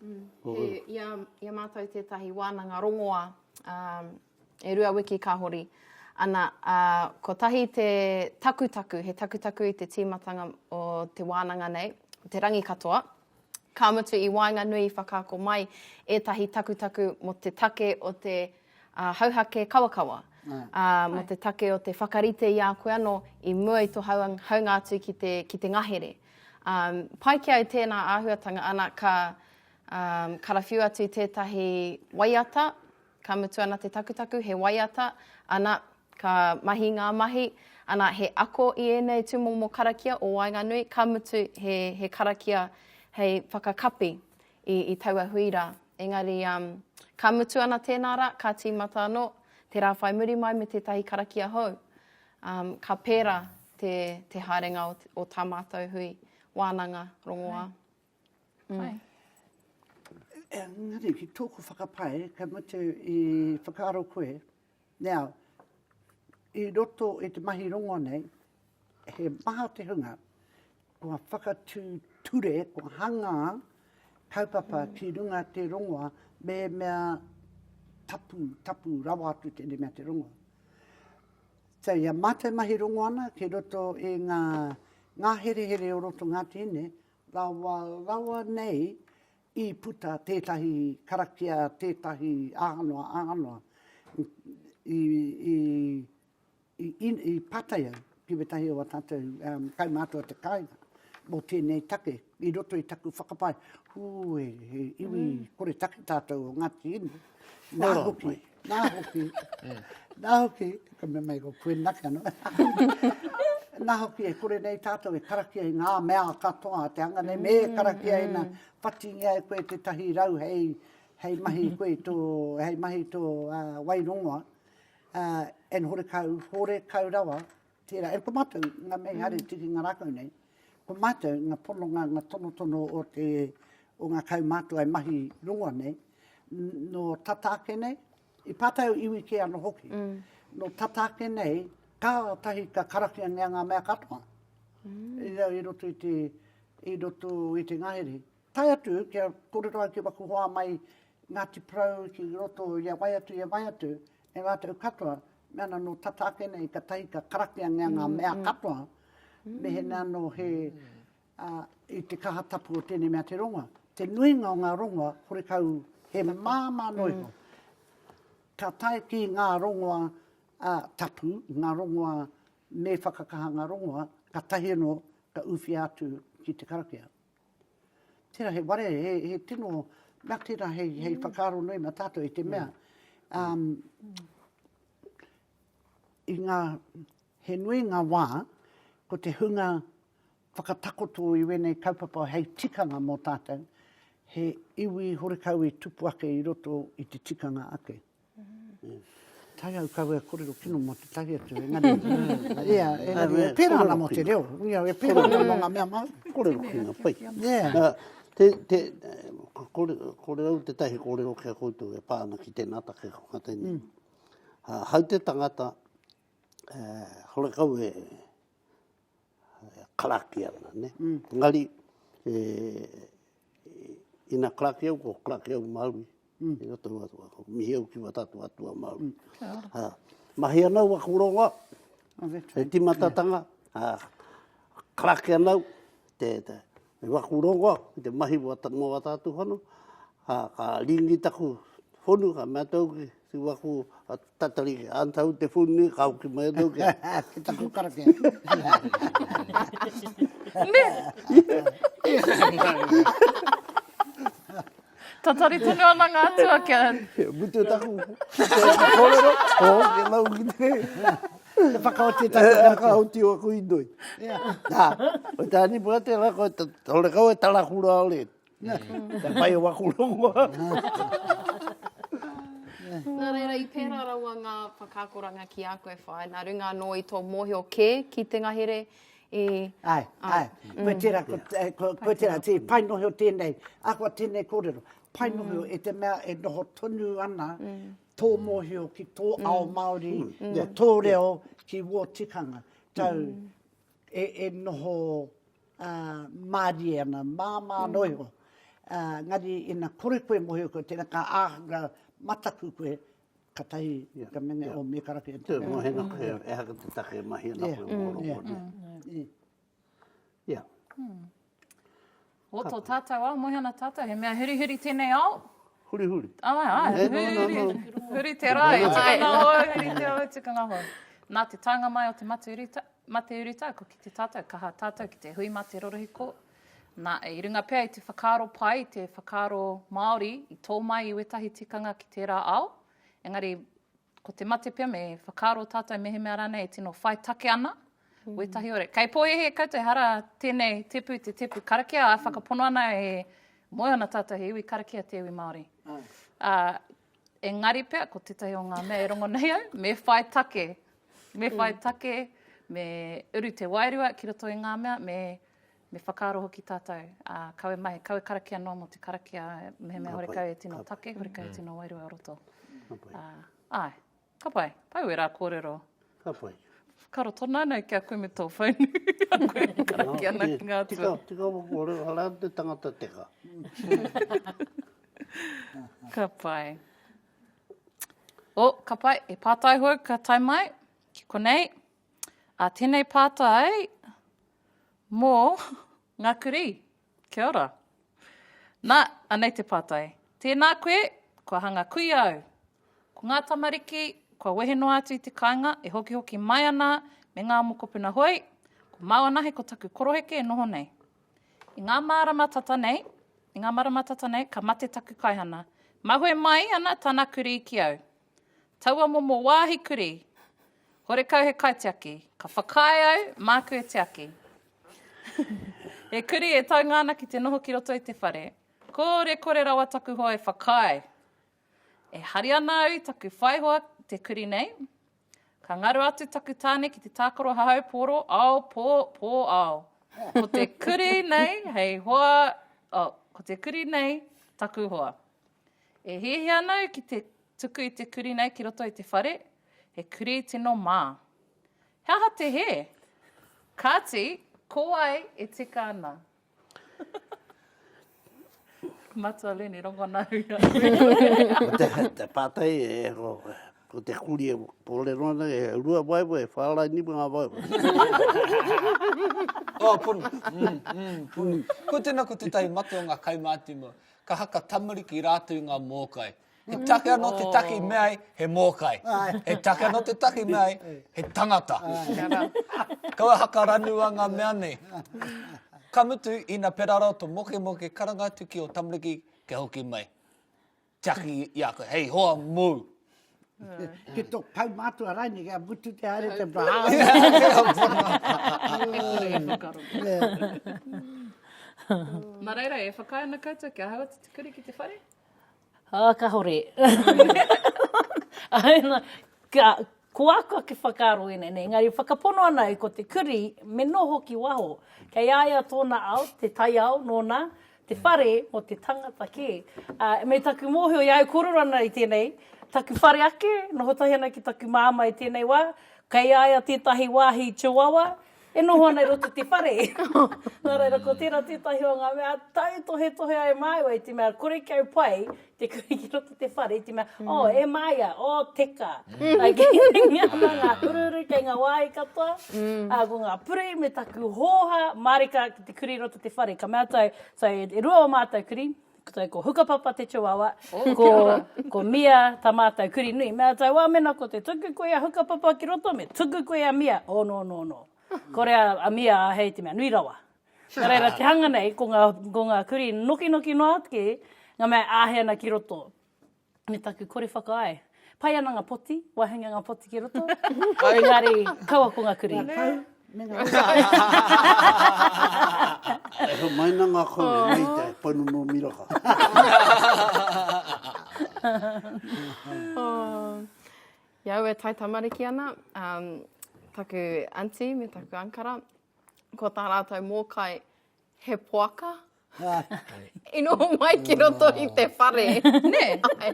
S6: Mm. He, i, a, i a mātou tētahi wānanga rongoa, um, e rua wiki ka hori, ana, uh, kotahi te takutaku, he takutaku i te tīmatanga o te wānanga nei, te rangi katoa, Ka mutu i waenganui i whakaako mai ētahi takutaku mō te take o te hauhake kawakawa, ā, mō te take o te whakarite i a koe anō i mua i tō haunga atu ki te, ki te ngahere. Ā, pai ki au tēnā āhuatanga, ana, ka, ā, karawhiu atu tētahi waiata, Ka mutu ana te takutaku, he waiata, ana, ka mahi ngā mahi, ana, he ako i ēnei tūmomo karakia o waenganui, ka mutu he, he karakia hei whakakapi i, i taua hui rā. Engari, um, ka mutu ana tēnā rā, ka tīmata anō te rā whai muri mai me tētahi karakia hou. Um, ka pērā te, te haerenga o, o tā mātou hui wānanga rongoā.
S1: Mm.
S4: Engari, ki tōku whakapae, ka mutu i whakaaro koe, now, i roto i te mahi rongo nei, he maha te hunga, kua whakatū ture, kua hanga kaupapa mm. ki runga te rongoa, me mea tapu, tapu rawa atu tēnei mea te rongoa. So, i a mātou mahi rongo ana ki roto i ngā ngāherehere o roto Ngāti Hine, rawa, rawa nei i puta tētahi karakia, tētahi aha noa, aha noa, i, i, i, i, i pātai au ki wētahi o a tātou um, kaumātua o te kāinga mō tēnei take i roto i taku whakapae, hū, he, he iwi mm. kore take tātou o Ngāti Hine. Nā hoki, nā hoki, nā hoki, ka mea mai ko koe nake anō. Nā hoki e kore nei tātou e karakia i ngā mea katoa, te hanga nei me mm, karakia ina mm. whatingia e koe tētahi rau hei, hei mahi koe tō, hei mahi tō uh, wairongoa, uh, and horekau, horekau rawa, tērā, e ko mātou, ngā mea i haere mm. tiki ngā rākau nei, ko mātou, ngā pononga, ngā tonotono o te, o ngā kaumātua e mahi rongoa nei, nō tata ake nei, i pātai au iwi kē anō hoki, mm. nō tata ake nei, kātahi ka karakiangia ngā mea katoa. Mm. I, i roto i te, i roto i te ngahere. Tae atu, kia kōrero au ki waku hoa mai Ngāti Porou ki roto i a wai atu, i a wai atu, e rātou katoa, me ana nō tata ake nei, katahi ka karakiangia ngā mm, mea mm. katoa, mm. mehemea anō he, ā, i te kaha tapu o tēnei mea te rongoa. Te nuinga o ngā rongoa, horekau he māmā noa iho. Ka tae ki ngā rongoa ā, tapu, ngā rongoa me whakakaha ngā rongoa, katahi anō ka ūwhia atu ki te karakia. Tērā he ware, he, he tino mea tērā hei, hei whakaaro nui mā tātou i te mea. Um, i ngā, he nui ngā wā, ko te hunga whakatakoto i wēnei kaupapa hei tikanga mō tātou, he iwi horekau i tupu ake i roto i te tikanga ake. Tae au kaua e korero kino mō tētahi atu, engari, ia, engari, e pērā ana mō te reo, ia, e pērā ana mō ngā mea Māori.
S3: Kōrero kino, pai.
S4: Yeah.
S3: Te, te, kore, kore au tētahi kōrero ki a koutou e pā ana ki tēnā take ko ngā tēnei. Mm. Hau te tangata, eh, horekau e, karakia ana, ne? Mm. Engari, e, ina karakia au, ko karakia au Māori, mm. i roto atua, ko mihi au ki wa tātou atua Māori. Mm. Ha, mahi ana au aku rongoa, oh, he timatatanga, ha, karakia ana au, te, te, i waku rongoa, i te mahi mō wa tātou whano, ha, ka ringi taku whonu, ka mea tau ki, ki waku tatari ki antau te whunu, ka hoki mai anō ki
S4: Ki taku karakia.
S1: Ne! Tatari tonu ana ngā atua kia...
S3: Mutu taku kōrero, ko hoki lau ki te...
S4: Te whakaoti taku
S3: karakia. Whakaoti o aku inoi. Nā, o te anipa tērā koe, horekau e tarakura ore. Te pai o aku rongoa.
S6: Nā reira, i pērā rawa ngā whakaakoranga ki a koe, Whaea, nā runga anō i tō mōhio kē ki te ngahere i...
S4: Āe, āe. Koe tērā, koe tērā, tī, pai noho tēnei, ahakoa tēnei kōrero, pai noho e te mea e noho tonu ana tō mōhio ki tō ao Māori, ko tō reo ki wō tikanga. Tau, e, e noho uh, mārie ana, māmā mm. noa iho. Uh, ngari, ina kore koe mōhio koe, tēnā ka āhura mataku koe, ka tahi, yeah. ka mene, yeah. o me karakia.
S3: Te mōhena koe, e haka te take mahi ana koe mō roko. Yeah. Yeah.
S1: Mm. O tō tātou ao, moe ana tātou, he mea hurihuri tēnei ao.
S3: Hurihuri.
S1: Ai, ai, huri, huri te rā, e tikanga hou, huri te ao, e tikanga hou. Nā te taunga mai o te mate uruta, mate uruta, ko ki te tātou, kaha tātou ki te hui mate rorohiko. Nā, i runga pea i te whakaaro pai, te whakaaro Māori, i tō mai i wētahi tikanga ki tērā ao, engari ko te mate pea me whakaaro tātou mehemea rānei e tino whai take ana, mm. wētahi ore. Kei pōhehe koutou, hara tēnei tepu, te tepu karakia, a whakapono ana e moe ana tātou he iwi karakia te iwi Māori. Uh, engari pea, ko tētahi o ngā mea e rongo nei au, me whai take. Me whai mm. take, me uru te wairua ki roto i ngā mea, me me whakaaro hoki tātou, ā, kawe mai, kawe karakia noa mō te karakia, mehemea horekau e tino take, horekau e tino wairua o roto. Ā, āe, ka pai, pai wērā kōrero.
S3: Ka pai.
S1: Whakaaro tonu ana ki a koe me tō whaunu, a koe e karakia ana ki ngā atua.
S3: Tika, tika wā kōrero, hara te tangata teka.
S1: Ka pai. O, ka pai, e pātai hou ka tae mai. ki konei. A tēnei pātai mō ngā kurī. Kia ora. Nā, anei te pātai. Tēnā koe, kua hanga kuia au. Ko ngā tamariki, kua wehe noa atu i te kāinga, e hokihoki mai ana me ngā mokopuna hoi, ko māu anahe ko taku koroheke e noho nei. I ngā marama tata nei, i ngā marama tata nei, ka mate taku kaihana. Mahue mai ana tana kurī ki au. Taua momo wāhi kurī. Horekau he kaitiaki. Ka whakaae au, māku e tiaki. He kurī e taunga ana ki te noho ki roto i te whare. Kore kore rawa taku hoa e whakaae. E hari ana au i taku whaihoa te kurī nei. Ka ngaro atu taku tāne ki te tākaro hahau pōro ao pō, pō ao. Ko te kurī nei hei hoa, oh, ko te kurī nei taku hoa. E hiahia ana au ki te tuku i te kurī nei ki roto i te whare, he kurī tino mā. He aha te hē? Kāti, ko wai e tika ana? Matua Lenny, rongona au i a koe.
S3: Ko te, te pātai, e, ko, ko te kuri e kōrero ana, e rua waewae, e whāraini ngā waewae.
S2: Oh, pono. Mm, mm, pono. Ko tēnā ko tētahi mate o ngā kaumātua, ka haka tamariki rātou i ngā mōkai. He take anō te take i mea ai, he mōkai. He take anō te take i mea ai, he tangata. Kaua hakaranua ngā mea nei. Ka mutu, ina pera rawa to mokemoke, karanga atu ki o tamariki kia hoki mai. Tiaki i a koe, hei hoa mōu.
S4: Ki tō kaumātua raini, kia mutu te haere te whā.
S1: Nā reira, e whakaae ana koutou kia hau atu te kuri ki te whare?
S5: Ā, kahore. Āe nā, ka, ko aku ake whakaaro ēnei nei, engari whakapono ana au ko te kurī me noho ki waho. Kei a ia tōna ao, te taiao nōna, te whare mō te tangata kē. Ā, me taku mōhio i a au kōrero ana i tēnei, taku whare ake, noho tahi ana ki taku māmā i tēnei wā, kei a ia tētahi wāhi chihuahua, E noho ana i roto te whare. Nā reira, ko tērā tētahi o ngā mea tautohetohe ai māua i te mea kore ki au pai te kuri ki roto te whare i te mea, mm. oh, e māia, oh, teka. Mm. Like, e mea ana ngā huruhuru kei ngā wāhi katoa, mm. uh, ko ngā puri me taku hōha mārika ki te kuri i roto te whare. Ka mea tau, so, e, e rua o mātou kuri, ko, ko Hukapapa te chihuahua, oh, ko, ko Mia tā mātou kuri nui. Mea tau, wā mena ko te tuku koe a Hukapapa ki roto, me tuku koe a Mia. Oh, no, no, no. Kore a, a Mia ahei te mea nui rawa. Nā reira, te hanga nei, ko ngā, ko ngā kuri nokinoki noa ake, ngā mea āhei ana ki roto. Me taku kore whakaae. Pai ana ngā poti, wahinga ngā poti ki roto, engari kaua ko ngā kuri.
S4: Ngā kau me ngā
S3: E homai na ngā kau e mai te pounamu miraka.
S6: I au e taitamariki ana, um, taku auntie me taku ankara, ko tā rātou mōkai he poaka. I noho mai ki roto i te whare.
S1: Nē?
S6: Ai.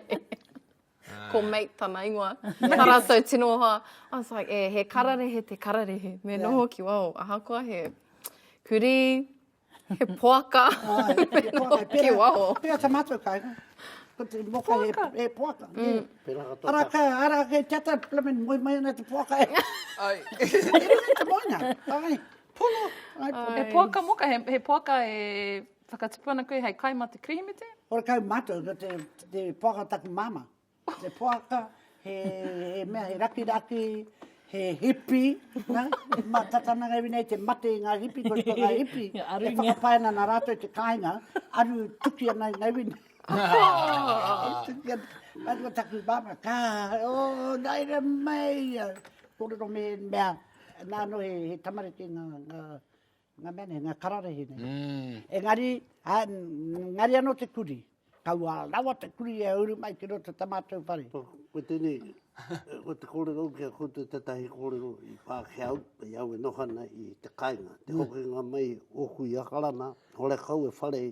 S6: Ko Mate tana ingoa. Tā rātou tino hoa. I was like, e, he kararehe te kararehe. Me noho ki waho. Ahakoa he kurī, he poaka. Me noho ki waho.
S4: Pera tā mātou kāinga. Ko te moka he, he poaka. Mm. Ara ka, ara kei te ata, plamen, moe mai ana te poaka.
S2: Ai.
S4: E runga i te moenga. Ai. Pono. Ai, pono.
S1: He poaka moka, he, he poaka e whakatupu ana koe hei kai mā te Kirihimete?
S4: Horekau mātou, ko te, te poaka taku māmā. Te poaka, he, he mea, he rakiraki, he hipi, na, ma tata ana ngā iwi nei te mate i ngā hipi, ko ko ngā hipi, e whakapae ana nā rātou te kāinga, aru tuki ana i ngā iwi nei. E tuki ana, aru taku māmā, ka, oh, naira mai, kōrero me mea, Nā anō he, he tamariki ngā, ngā, ngā mea nei, ngā kararehe nei. Mm. Engari, a, ngari anō te kuri. Kaua rawa te kuri e uru mai ki roto ta mātou whare.
S3: Ko, ko tēnei, ko te kōrero ki a koutou tētahi kōrero i pā ki au, i au e noho ana i te kāinga, te mm. hokinga mai ōku i Akarana, horekau e whare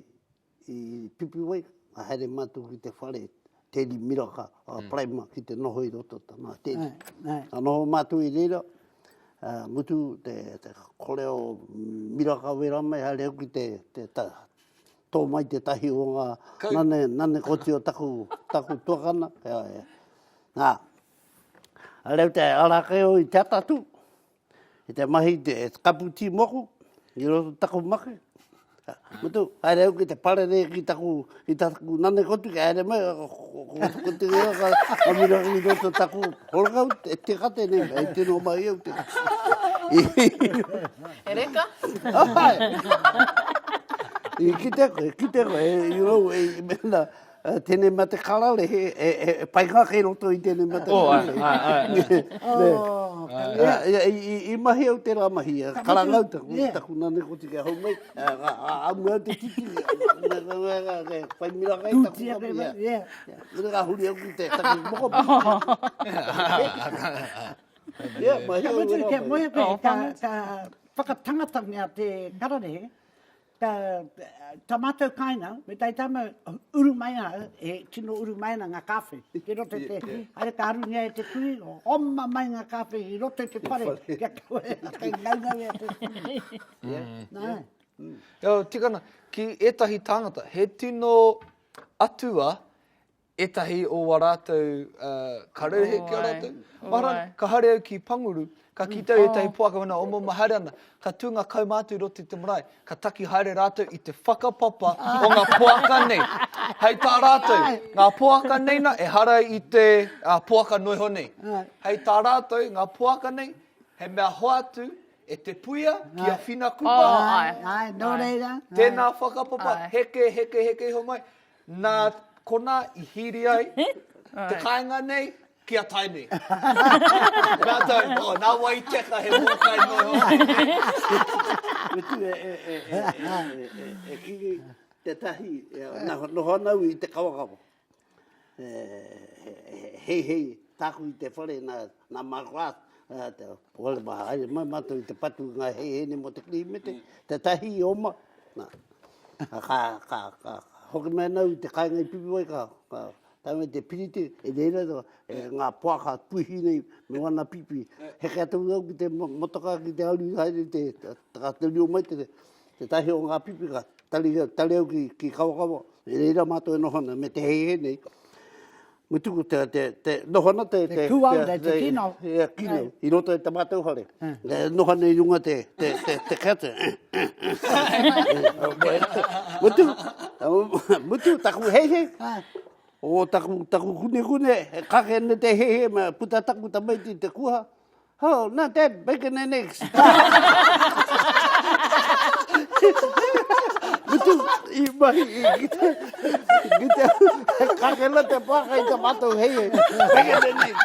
S3: I Pipiwai, ka haere mātou ki te whare Teri Miraka, a mm. Prima, ki te noho i roto tana teri. Ka noho mātou i reira, uh, mutu te, te kore o Miraka wera mai, haere au ki te, te ta, tō mai te tahi o ngā nane, nane koti o taku, taku tuakana. Ea, ea. Nā, Haere au te ara ake au i te atatu, i te mahi i te kapu tī moku, i roto taku make. Mutu, haere au ki te parere ki taku, ki taku nane kotu, ki haere mai, ko te rea ka, ka mira ki roto taku horakau, e tika tēnei, e tino mai au te.
S6: E reka?
S3: Ai! I kite koe, kite koe, you know, e, mena, Tēnei mate kararehe, e pai ngā kei roto i tēnei mate kararehe.
S2: Oh, ai, ai, ai.
S4: Oh,
S3: I mahi au tērā mahi, karanga au taku, taku nane ko tike hau mai, a mua au te titi, whai miraka i taku kapu, ia. Mene ka huri au ki te taku moko. Ia, mahi au
S4: wera mai. Ka, ka whakatangatangia te kararehe, Ta, ta mātou kāinga, me tai tama, uru mai ana, e tino uru mai ana ngā kāwhe. Ki roto i te, haere ka arungia e te kui, oma mai ngā kāwhe i roto i te whare, kia kaua e kei ngaungau e te kui. Nā.
S2: Eo, tikana, ki ētahi tāngata, he tino atua ētahi o wā rātou kararehe ki a rātou. Mahara, ka haere au ki Panguru, ka kite au ētahi poaka wena omaoma haere ana, ka tū ngā kaumātua i roto i te marae, ka taki haere rātou i te whakapapa o ngā poaka nei. Hei tā rātou, ngā poaka nei na, ehara i te poaka noa iho nei. Hei tā rātou, ngā poaka nei, he mea hoatu e te puia ki a Whina Kupa.
S1: Oh, ai.
S4: Ai, nō reira.
S2: Tēnā whakapapa, heke, heke, heke iho mai. Nā konā i hīri ai te kāinga nei ki a Tainui. Rātou, oh, nā wai i teka he mōkai noa iho.
S3: Mutu e, e, e, e, e, e, e kiki tētahi, nā, noho ana au i te kawakawa. E, he, he, heihei tāku i te whare nā, nā Mark Rath, te, wale mā, haere mai mātou i te patu i ngā heihei nei mō te Kirihimete, tētahi i oma, nā, Ka, ka, ka, ka hoki mai ana au i te kāinga i Pipiwai, ka, ka tae mai te piriti, e reira e, ngā poaka puihi nei me wana pipi. Heke atu au ki te motoka ki te aru haere te, ka te rio mai te, te tahi o ngā pipi, ka tari, tari au ki, ki Kawakawa, e reira mātou e noho ana me te heihei nei. Mutu ko te, te, te, noho ana te...
S4: Te kūao nei, te kino.
S3: Te kino, i roto i te mātou whare. E noho ana i runga te, te, te, te kete. Mutu, mutu, taku heihei. O taku, taku kunekune, e kake ana te heihei, me puta taku tamaiti i te kuha. Oh, not that, bacon and eggs. Mutu, i mahi, i ki te, ki te, kakena te pāka i te mātou hei, hei, bacon and eggs.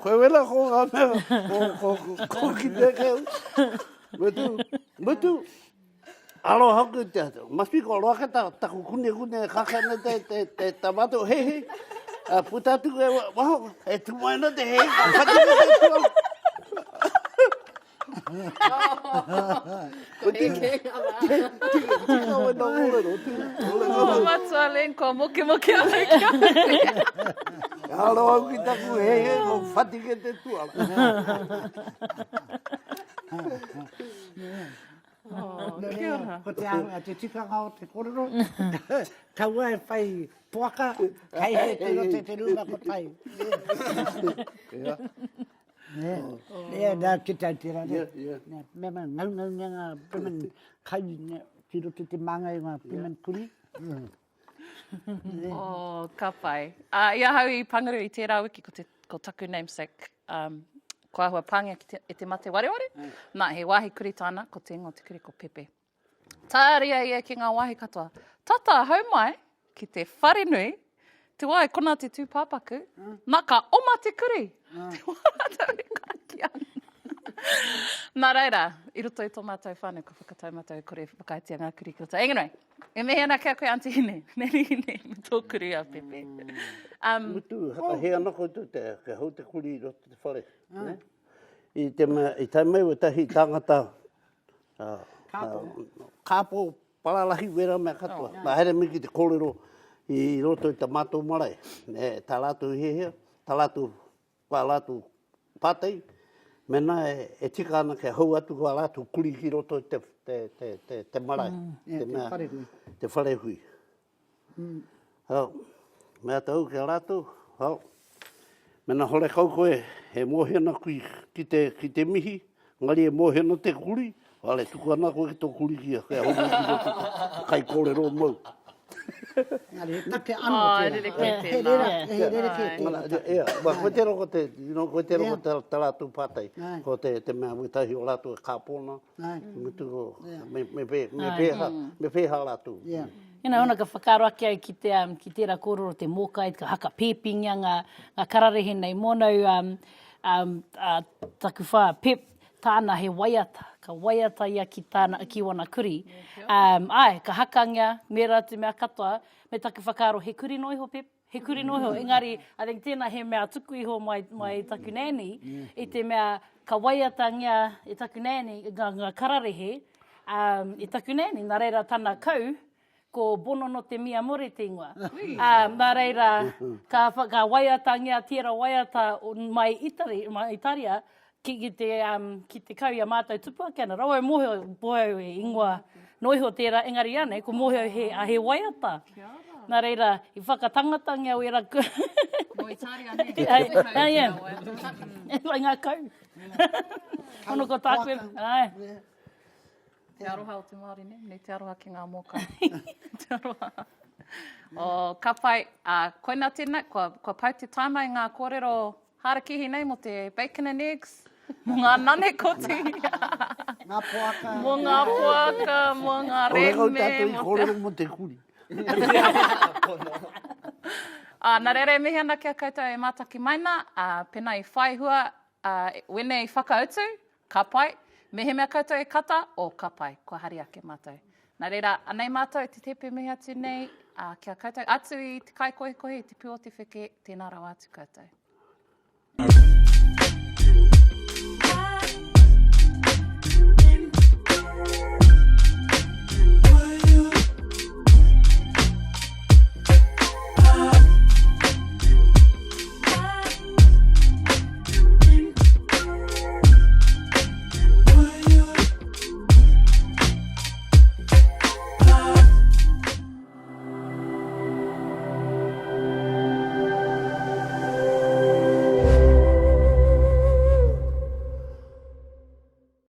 S3: Koe wena ko ngā mea, ko, ko, ko, ko ki te keu. Mutu, mutu, Aroha hoki te atu. Must be ko roa ke ta, taku kunekune e kake ana te, te, te, ta mātou hei hei. A, puta atu e waho, e tū mai ana te hei, ka whati te te tua.
S6: Ko te
S3: Tika wena kōrero, tika.
S1: Oh, Matua Len, kua mokemoke ahau ki a koe.
S3: Aroha hoki taku hei hei, ko whati ke te tuara.
S1: Oh, kia ora.
S4: Ko te āhua, te tikanga o te kōrero, kaua e whai poaka, kei he te roto i te rūma kotahi.
S3: Ia.
S4: Ia, nā, ki te tērā. Ia, me mea, ngaungaungia ngā pimen kai ki roto i te māngai o ngā pimen kurī.
S1: Oh, ka pai. Uh, I ahau i Panguru i tērā wiki, ko, te, ko taku namesake, um, ko ahua pāngia ki te, e te mate wareware. Mm. Nā, he wāhi kuri tāna, ko te ingoa te kuri ko Pepe. Tāria ia ki ngā wāhi katoa. Tata hau mai ki te wharenui, te wā e kona te tūpāpaku, mm. nā ka oma te kuri. Mm. Te wā rātou e karakia ana. Nā reira, i roto i tō mātou whānau, ka whakatau mātou e kore whakaaetia ngā kuri ki roto. Anyway, E mihi ana ki a koe, Aunty Hine. Nene Hine, me tō kuri a Pepe. Um,
S3: Mutu, hakahe ana koutou te, kia hou te kuri i roto te whare. Mm. Ne? I te mea, i tae mai wetahi tāngata, uh, kāpo. Uh, kāpo, pararahi wera mea katoa. Oh. Nā haere mai ki te kōrero i roto i ta mātou marae. E, tā rātou hiahia, tā rātou Ko ā rātou pātai, mēnā e tika ana kia hou atu ko ā rātou kuri ki roto i te. te, te, te, te marae. Mm. Yeah, te, mea, te wharehui. Te wharehui. Mm. Oh, mea tau ki a rātou, oh, mena hore kau koe, e mōhio ana kui ki te, ki te mihi, ngari e mōhio ana te kuri, wale tuku ana koe ki tō kuri kia, kia hoki ki roto kai kōrero mau.
S4: Engari, he take anō tērā. He rera, he rerekē tērā take.
S3: Ia, ba, koe tērā ko te, you know, koe tērā ko te, te rātou pātai, ko te, te mea wētahi o rātou e kāpōna, mutu ko, me, me, me, me pēhā, me pēhā rātou.
S5: Yeah. You know, ona ka whakaaro ake au ki te, um, ki tērā kōrero te mōkai, ka haka pēpingia ngā, ngā kararehe nei. Mōnau um, um, uh, taku whā, Pep, tāna he waiata, ka waiata ia ki tāna, ki wana kuri. Um, āe, ka hakangia, me rā te mea katoa, me taku whakaaro, he kuri noa iho, Pep, he kuri noa iho. Engari, I think tēnā he mea tuku iho mai, mai taku nanny, i te mea ka waiatangia e taku nanny, ngā, ngā kararehe, um, e taku nanny. Nā reira tana kau, Ko Bonono Te Miamore te ingoa. Ā, nā reira, ka, ka waiatangia tērā waiata mai Itari, mai Itaria, ki, ki te, um, ki te kau i a mātou tupu ake ana. Rawa e mōhio, mōhio e ingoa noa iho tērā, engari ianei, ko mōhio he, a he waiata. Nā reira, i whakatangatangia wera...
S1: Nō Itaria, nē?
S5: Ai, ai, ai. Wai ngā kau. Ono ko tāku e... Ai.
S1: Te aroha o te Māori, ne? Nei te aroha ki ngā mōkai. te aroha. Oh, ka pai. Uh, koina tēnā, kua, kua pau te taima i ngā kōrero hārakihi nei mō te bacon and eggs, mō ngā nane koti.
S4: ngā poaka.
S1: Mō ngā poaka, mō ngā reme.
S3: Kore kau tātou i kōrero mō te kuri.
S1: Uh, nā reira e mihi ana ki a koutou e mātaki mai nā, uh, pēnā i whai hua, uh, wene i whakautu, Ka pai. Mehemea koutou e kata, oh, ka pai, kua hari ake mātou. Nā reira, anei mātou te tepe mihi atu nei, ā, ki a koutou. Atu i te kaikohikohi, i te pū o te wheke, tēnā rawa atu koutou.